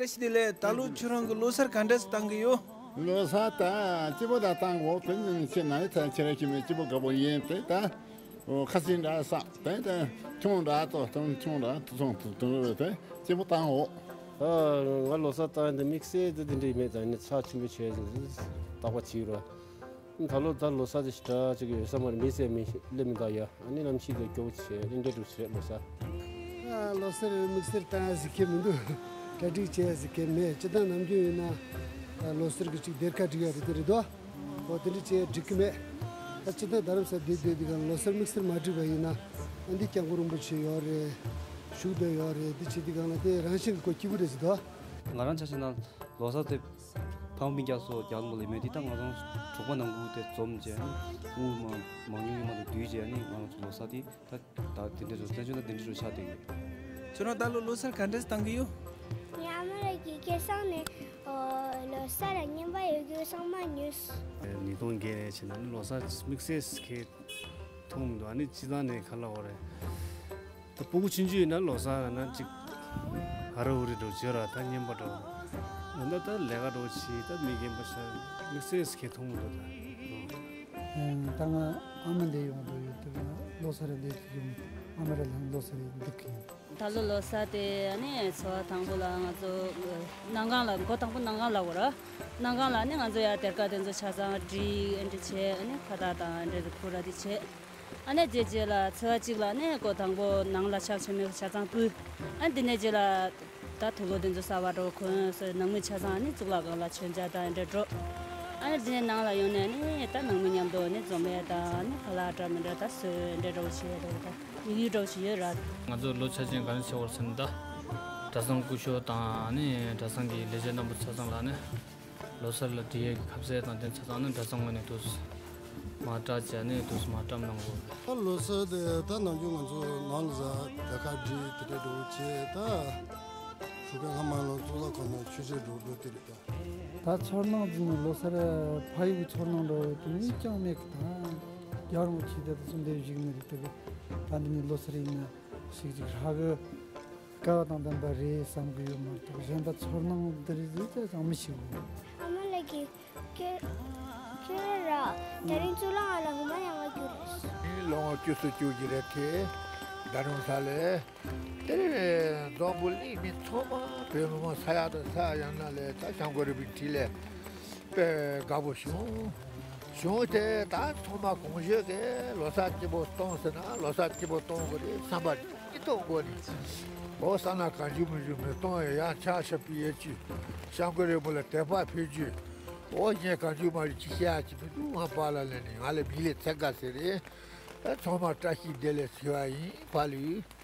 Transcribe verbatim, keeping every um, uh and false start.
བཀྲ་ཤིས་བདེ་ལེགས། ད་ལོ་ཁྱོད་རང་གི་ལོ་གསར་ག་འདྲས་བཏང་གི་ཡོད། ལོ་གསར་ད་སྐྱིད་པོ་ད་བཏང་གོ། དེ་ནི་ཁྱེད་ནང་ཚན་ཁྱེད་རང་ཁྱིམ་ནས་སྐྱིད་པོ་དགའ་པོ་ཡིན་དེ་ད། ཁ་སང་འདྲ་ས་དེ་ད་ཆུང་འདྲ་ཏོ་དང་ཆུང་འདྲ་ཏོ་ཚོང་དུ་དུ་རེ་དེ་སྐྱིད་པོ་བཏང་འོ། ཨ། ང་ལོ་གསར་བཏང་དེ་དམིགས་བསལ་དེ་དེ་འདྲ་མེད། ད་ནི་ཚ་ཆེན་པོ་བྱས་ཏག་པ་བྱིས་རོ། ད་ལོ་ད་ལོ་གསར་དེ་ཞེ་དྲག་ཅིག་ཡོད་ས་མ་རེད། མི་ཟེར་མི་སླེབས་མི་འདུག་ཡ། ཨ་ནི་གནམ་གཤིས་དེ་སྐྱོ་བོ་བྱས་ཨ་ནི་འདྲ་འགྲོ་ཞིག་རེད་ལོ་གསར། ཨ། ལོ་གསར་དམིགས་བསལ་བཏང་ཟེར་མཁན་མི་འདུག་གྲ་སྒྲིག་བྱས་ཟེར་མཁན་མེད། སྤྱིར་བཏང་ནམ་རྒྱུན་ཡིན་ན་ལོ་གསར་གྱི་ཅིག་སྡེར་ཁ་སྒྲིག་ཡ་རེད་དེ་རེད་དོ། འོ་དེ་འདྲ་བྱས་འགྲིག་གི་མེད། ད་སྤྱིར་བཏང་རྡ་རམ་ས་སྡོད་སྡོད་དེ་གང་ལོ་གསར་དམིགས་བསལ་མ་སྒྲིག་པ་ཡིན་ན་ཨ་འདི་སྐྱབས་མགོན་རིན་པོ་ཆེ་ཡོད་རེད། བཞུགས་སྡོད་ཡོད་རེད། འདི་བྱས་དེ་གང་ལ་དེ་རང་བཞིན་གྱི་ཁོ་སྐྱིད་པོ་རེད་ཟེར་དོ། ང་རང་ཆ་བཞག་ན་ལོ་གསར་དེ་ཕ་མ་སྤུན་ཀྱག་སོགས་རྒྱ་ལུང་པ་ལ་མེད་དུས་ད་ང་རང་གྲོགས་པོ་ནང་ཁུལ་དེ་འཛོམས་བྱས་ཨ་ནི་དབུ་མ་མང་ཉུང་ཡོད་མ་དེ་བསྡུས་བྱས་ཨ་ནི་ང་རང་ཚོ་ལོ་གསར་དེ་ད་ད་དེ་འདྲ་རུ་བཙན་བྱོལ་ན་དེ་འདྲ་རུ་ཆགས་བསྡད་ཡོད། ཁྱོད་རང་ད་ལོ་ལོ་གསར་ག་འདྲས་བཏང་གི་ཡོད། ངའི་ཨ་མ་ལགས་ཀྱིས་ཁ་སང་ནས་ཨོ་ལོ་གསར་ལ་རྔན་པ་ཡོད་རྒྱུ་གསང་མ་ཉོས། ཉིས་སྟོང་བརྒྱད་ནས་བྱས་ན་ནི་ལོ་གསར་དམིགས་བསལ་ཁེ་མཐོང་མི་འདུག་ཨ་ནི་སྤྱིར་བཏང་ནས་ག་ལ་འོ་རེད། ད་སྤུ་གུ་ཆུང་ཆུང་ཡིན་ན་ལོ་གསར་ན་ཅིག་ཧ་ར་ཧུ་རི་འགྲོ་བྱོས་ར། ད་རྔན་པ་འགྲོ་ཡོང་ད་ད་ལས་ཀ་འགྲོ་བྱེད་ད་མི་རྒན་པ་ཤ་དམིགས་བསལ་ཁེ་མཐོང་མི་འདུག་ད། ད་ང་ཨ་མ་འདི་ཡོང་འགྲོ་ཡོད་དུས་ལོ་གསར་འདི་ཡོང་ཨ་མ་ར་ལ་ལོ་གསར་འདི་གི་ད་ལོ་ལོ་གསར་དེ་ཨ་ནི་ཚོ་བ་དང་པོ་ལ་ང་ཚོ་ནང་ཁང་ལ་འགོ་དང་པོ་ནང་ཁང་ལ་འོ་ར། ནང་ཁང་ལ་ནི་ང་ཚོ་ཡ་སྡེར་ཁ་དེ་ཚོ་ཆ་ཚང་སྒྲིག་འདྲ་བྱས་ཨ་ནི་ཁ་བཏགས་དང་འདྲ་རེ་ཁུར་ར་དེ་བྱས། ཨ་ནི་རྗེས་རྗེས་ལ་ཚེས་པ་གཅིག་ལ་ནི་འགོ་དང་པོ་ནང་ལ་ཕྱག་མཆོད་མེ་ཆ་ཚང་ཕུལ། ཨ་ནི་དེ་ནས་རྗེས་ལ་ད་དུག་ལོག་དེ་ཚོ་ས་བ་འགྲོ་གོན་སོ་ནང་མི་ཆ་ཚང་ཨ་ནི་གཙུག་ལག་ཁང་ལ་མཆོད་མཇལ་དང་འདྲ་འགྲོ། ཨ་ནི་དེ་ནས་ནང་ལ་ཡོང་ནས་ནི་ད་ནང་མི་མཉམ་དུ་ནི་འཛོམས་ཡས་དང་ནི་ཁ་ལག་འདྲ་མི་འདྲ་ད་སོས་འདྲ་འགྲོ་བྱེད་ཡས་རེད། ད་ཡུལ་ཡུལ་འགྲོ་བྱེད་ཡོད་ར། ང་ཚོ་ལོ་ཆ་ཅན་ག་རེ་བྱེད་བར་སེམས་ད། གྲྭ་ཚང་སྐུ་ཞབས་དང་ནི་གྲྭ་ཚང་གི་ལས་བྱེད་རྣམ་པ་ཆ་ཚང་ལ་ནི། ལོ་གསར་ལ་འབྲི་ཡས་ཀྱི་ཁ་ཟས་དང་དེ་ཚོ་ཚང་ནི་གྲྭ་ཚང་ངོས་ནས་དུས་མ་སྐྲག་བྱས་ནས་དུས་མ་བཀྲམ་གནང་དགོས། ད་ལོ་གསར་དེ་ད་ནམ་རྒྱུན་ང་ཚོ་ནང་ལ་ཟ་དེ་ཁ་འབྲི་དེ་འདྲ་འགྲོ་བྱས་ད། ཞོགས་ཀ་སྔ་མ་ལ་གཙུག་ལག་ཁང་ནང་ཆོས་ཆེན་འགྲོ་འགྲོ་དེ་རེད་ད། ད་ཚོར་སྣང་འཛིན་ནས་ལོ་གསར་ཕ་ཡུལ་གྱི་ཚོར་སྣང་འདྲ་བོ་དེ་ནི་ཅང་མེད་གི། ད་རྒྱ་རང་ཆེ་དེ་ཚོ་འདེབས་ཞིག་ནི་རེད་དེ་གི། ད་འདི་ནི་ལོ་གསར་ཡིན་ན་ཞིག་ཅིག་ཧྲ་གི། སྐལ་བ་དང་ལྡན་པ་རེད་བསམ་གི་ཡོད་མ་གཏོགས་གཞན་པ་ཚོར་སྣང་འདི་རིགས་ཟིག་ཅང་མི་ཤེས་གོ། ཨ་མ་ལགས་ཀྱིས་ཁྱོད་ཁྱོད་ར་དེ་རིང་གཙུག་ལག་ཁང་ལ་འོ་མ་ཡང་བ་རྒྱུ་རེད། ངས་ལོ་ངོ་བཅུ་གསུམ་བཅུ་བཞི་རེད་དེ། རྡ་རམ་ས་ལས། དེ་རིང་འཛམ་བུ་གླིང་མི་ཚང་མ་བོད་མི་མང་ས་ཡ་དང་ས་ཡ་ཡང་ན་ལས་ད་སྐྱབས་མགོན་རིན་པོ་ཆེ་ལས་དཔེ་དགའ་པོ་བྱུང་། བྱུང་སྟེ་ད་ཚང་མ་གང་ཤོད་ཀྱིས་ལོ་གསར་སྐྱིད་པོ་གཏོང་ཟེར་ན་ལོ་གསར་སྐྱིད་པོ་གཏོང་དགོས་རེད་བསམ་པ་སྙིང་སྟོབས་སྒོ་ནས། འོ་ས་ན་གང་བྱུང་མི་བྱུང་མི་གཏོང་ཡ་ཡང་ཆ་ཤ་པི་ཡེ་ཅུ། སྐྱབས་མགོན་རིན་པོ་ལ་དད་པ་ཕེབས་རྒྱུ། འོ་ངས་གང་བྱུང་མ་བྱུང་ཅི་བཤད་ཡ་ཅི་མི་འདུག་ང་པཱ་ལགས་ལ་ནི་ང་ལ་མི་ལས་ཚད་དཀའ་ཟེར་རེད། ཚང་མ་བཀྲ་ཤིས་བདེ་ལེགས་ཞུ་བ་ཡིན་པཱ་ལགས།